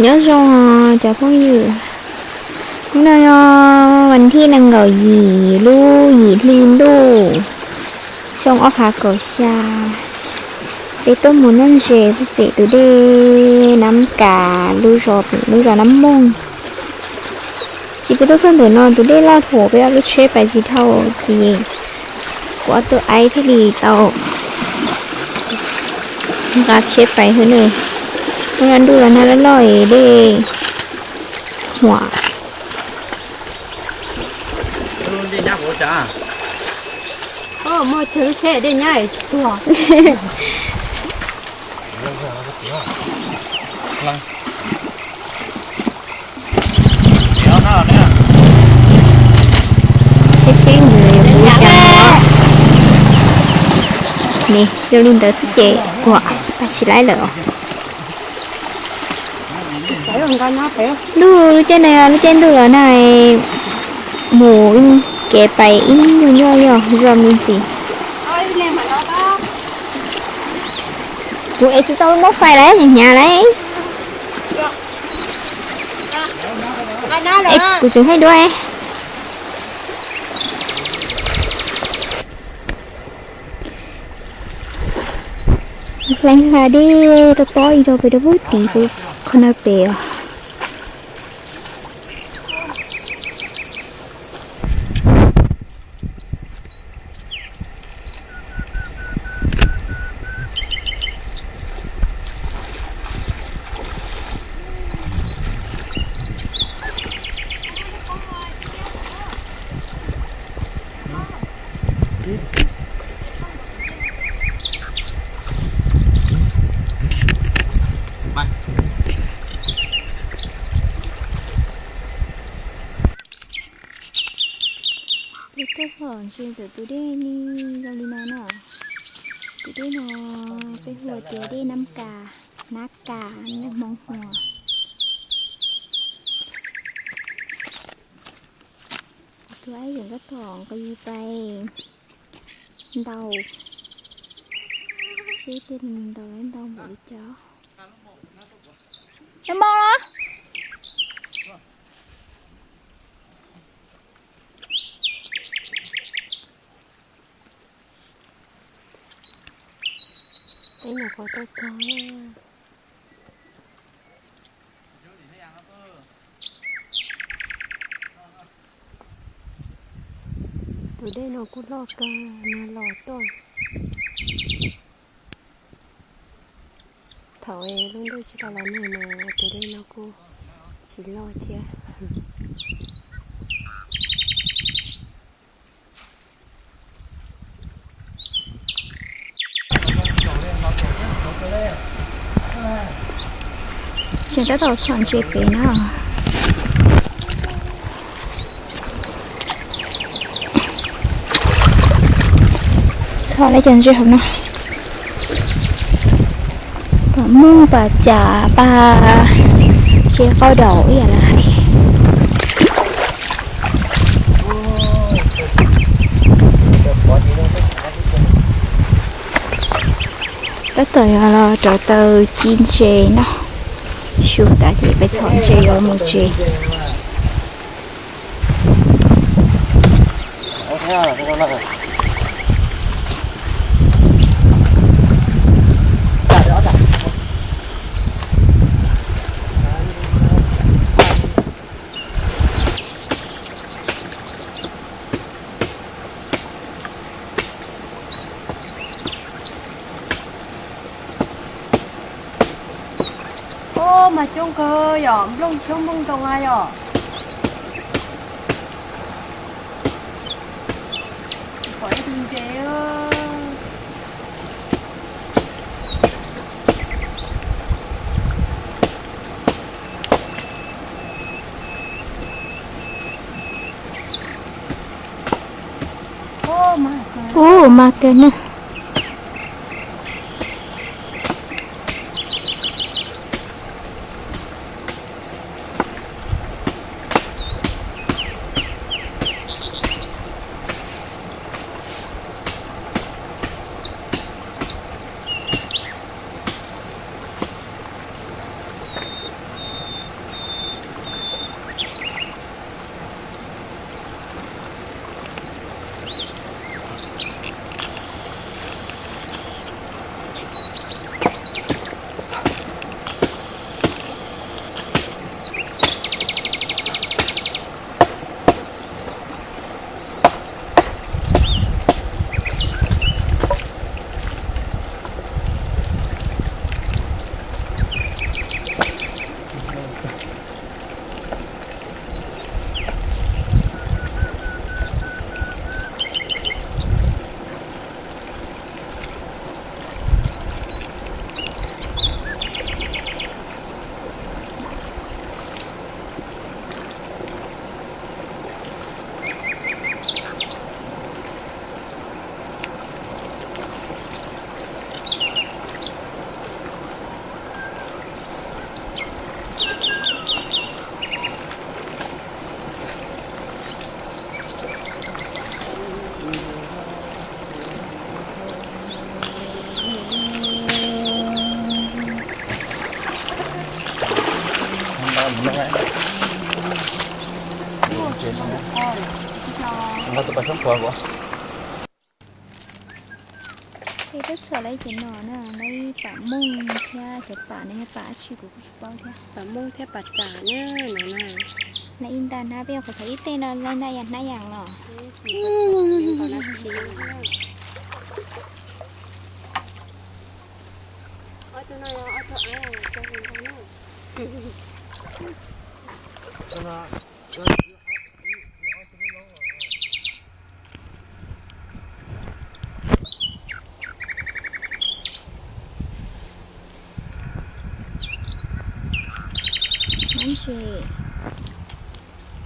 Nyob zoo cov phooj ywg, hnub no yog vas thib nees nkaum yim lub yim hli ntuj, xyoo ob phav kaum xya. Peb tuaj mus noj ntses pem tus dej Nab Kas, lub zos pem lub zos Nab Mooj. Tsis peb tuaj txog ntawm no tus dej loj dhau, peb ob lub tsheb pais tsis dhau ces kuv ob tug aib thiaj li tau nqa tsheb pais xwb na. Hnub no ntuj los nag loj loj es dej huam. Saib seb nws yuav mus cas os. Ni, zoo li ntawd xwb ces tuam, tag tsis laib lawm os. Ntuj lub caij no, lub caij ntuj los nag, mus kev pais ib nyuag nyuaj yog zoo me ntsis. Kuv ev tsis tau lub ntaub fais lawm, hnyav lawm. Es kuv tseem hais dua. Leej hla dej tob tob li rau pem rau pub tid pem qhov no pem os. Peb tuaj txhom ntses ntawm tus dej ni, zoo li no na. Tus dej no peb hu tias dej Nab Kas, Nab Kas, nej Hmoob hu. Tus aib yeem tab tom nqis pais ntaus, seb tej ntaus ntau npaum li cas. Nws moo los. Peb nyuam qhuav tuaj txog na. Tus dej no kuj loj kawg, nag los tuaj. Thaum lub ntuj tsis tau los nag mas tus dej no kuj tsis loj thiab. Tseem tab tom txhom ntses pem na. Txhom lawm cov ntses hauv no. Pam muj pam cas pam ntses qau daus ib yam li hais. Tab tom yog los rauv taws ci ntses no, su tas ces peb txhom ntses yuav mus tsev. Ub, mas coob kawg yom, nplooj coob nplooj ntoo a yom. Pom ib tug ntses. Ub, mas kawg na. Peb twb txhom lawv cov no na, lawv pam mooj thiab cov pam no yog pam dab tsi kuv kuj tsis paub thiab. Pam mooj thiab pam tsam na no na. Na ib nta hnab peb qhov txhom ib teg no na, na yam hnab yam los.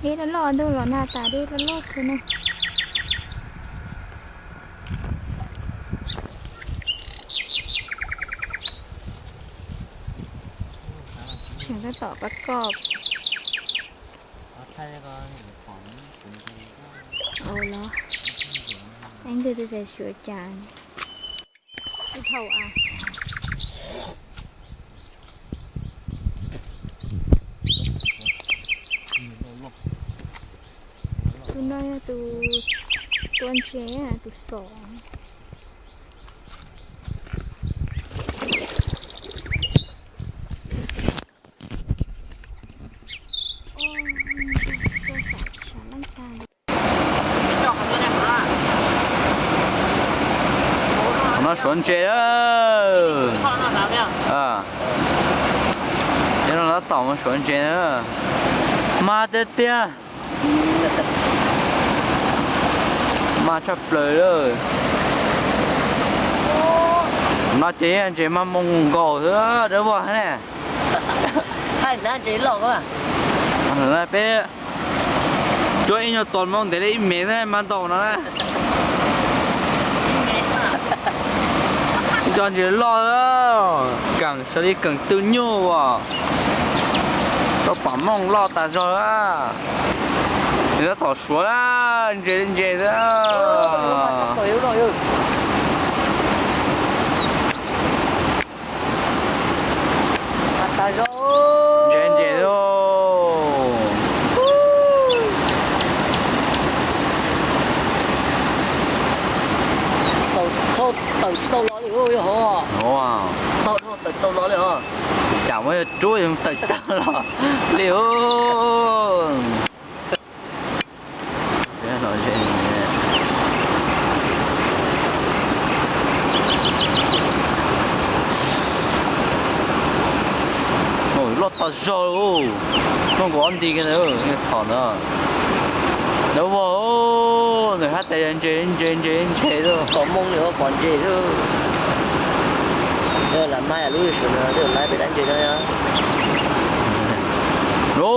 Deb loj loj ntuj los na, tas deb loj loj kawg na. Tseem tab tom pab koj. Ua los, es nkawd twb tias suav cas. Tus no yog tus tua ntses, tus xom. Qhov no suav ntses. Nyob no tab tom mus suav ntses na. Mas tiag tiag. Mas tshaj plaws lawm. No ces ntses mas moo nkaus xwb, dawb vog ne. Peb cuab ib nyuag tos moo ntev li ib mev xwb mas ntaus no na. Ib co ntses loj, keem xws li keem twm nyuj as. Tau pam mooj loj tas zog a. Nws tab tom suav na, ntses li ntses xwb. Ntses ntses xwb. Tawm tsis tau los li, yog hov. Tawm tsis tau los li os. Cas muab yog rub tawm tsis tau los li os. Loj tas zog, muaj nkaus ob nti kiag ntawd, txhom ntawd. Dawb vog, nws hab tas yog ntses ntses ntses ntses xwb. Pom moo li pom ntses xwb. Lam mas lub sum no twb laiv peb dab ntses no.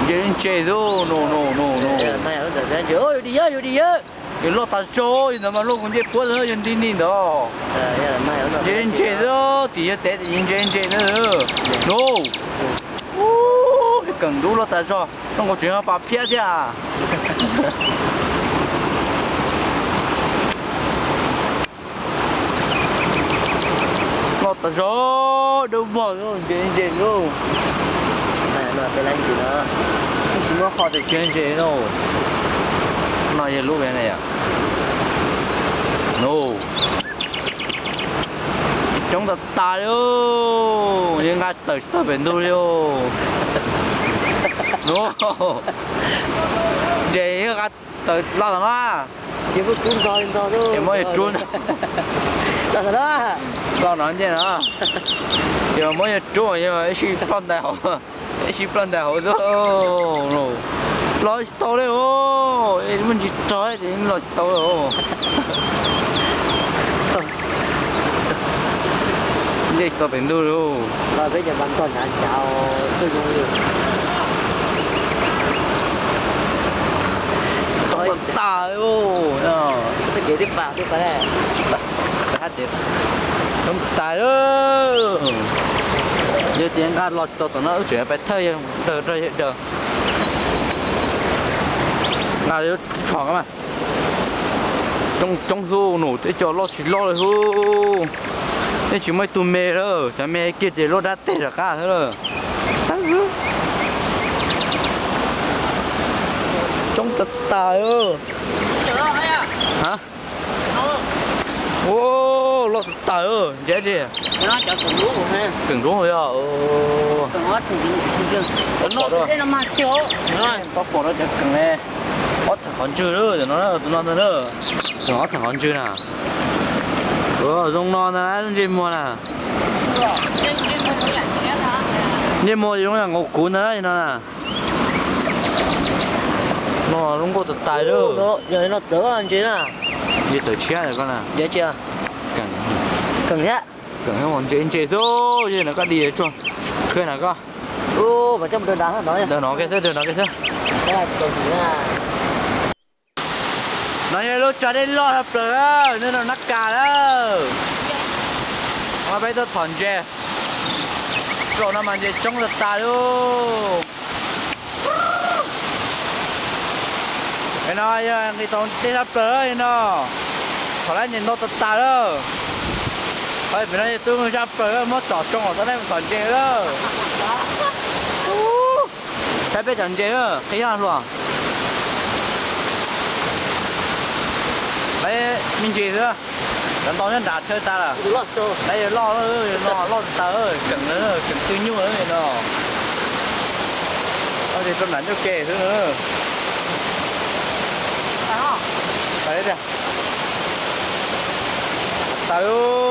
Ntses ntses xwb, no no no no. Yus di yawg, yus di yawg. Yus loj tas zog, yus ntawd mas loj kuv ncej puab yus nti nti ntawd. Ntses ntses xwb, tim yawg tev ntses ntses xwb. No. Keem dub loj tas zog, zoo nkaus tseem yog pas phiab thiab. Loj tas zog, dawb vog, ntses ntses lauj. Tsis muab qho tias tsis ntses no. No yog lub ne yom. No. Coob tas tas li, yeej nqa tawm tsis tau pem ntug li. No. Ntses yeej nqa tawm los tom no. Ces muab yawg rub, los no ncej no. Ces muab yawg rub, yog ib sij ploj ntais hauv, ib sij ploj ntais hauv xwb. Los tsis tau li os, muaj ntsis rog ces los tsis tau li os. Ncej tsis tau pem ntug li. Los peb cov pas ntog nyav ncav zoo li. Tau tas tas li. Peb cev tib pas tib pas. Hab ces tau tas li. Yog tias nqa los tsis tau tom no wb tseem pais thawj yawg ntawd rau yawg daws. Nqa li lub tsho mas. Coob coob xwb, num teb co loj tsis loj li xwb. Yeej tsis muaj ib tug me lawm, cov me kiag ces luaj dab teg rov qab xwb lawm. Coob tas tas. Ha, ua, loj tas tas, ntsia tsi. Keem roob yog. Pom rau cov keem le, ob theem qhov ntswg lawm no, tus no ntag na. Keem ob theem qhov ntswg na. Zoo no ntag na, ntsej muag na. Ntsej muag zoo yam nqaus kuv ntag no na. No zoo nkauj tas tas lawm. Yog no txawv ntses na. Ntses tawm tshiab ko na. Keem thiab. Keem ntses ntses xwb, yog no koj di tsuag khwb na koj. Ntawm no ke xwb, ntawm no ke xwb. No yog lub tsag dej loj tshaj plaws, nws no nab kas lawm. Peb tuaj thom ntses, zaum no mas ntses coob tas tas li. No yog nqis tau dej tshaj plaws li no, thom lawm ntses ntau tas tas lawm. Pem no yog tub zaj plaws, muab tsom tsoo os, tau nej mus thom ntses lawm. Saib peb cov ntses qhib zaj hluas. Me ntsis xwb, cov ntau nyob nrad chaw tas lawm. Lawv yog loj, loj tas tas, keem, keem twg nyuj no. Rau nram ncauj ke xwb. Tas.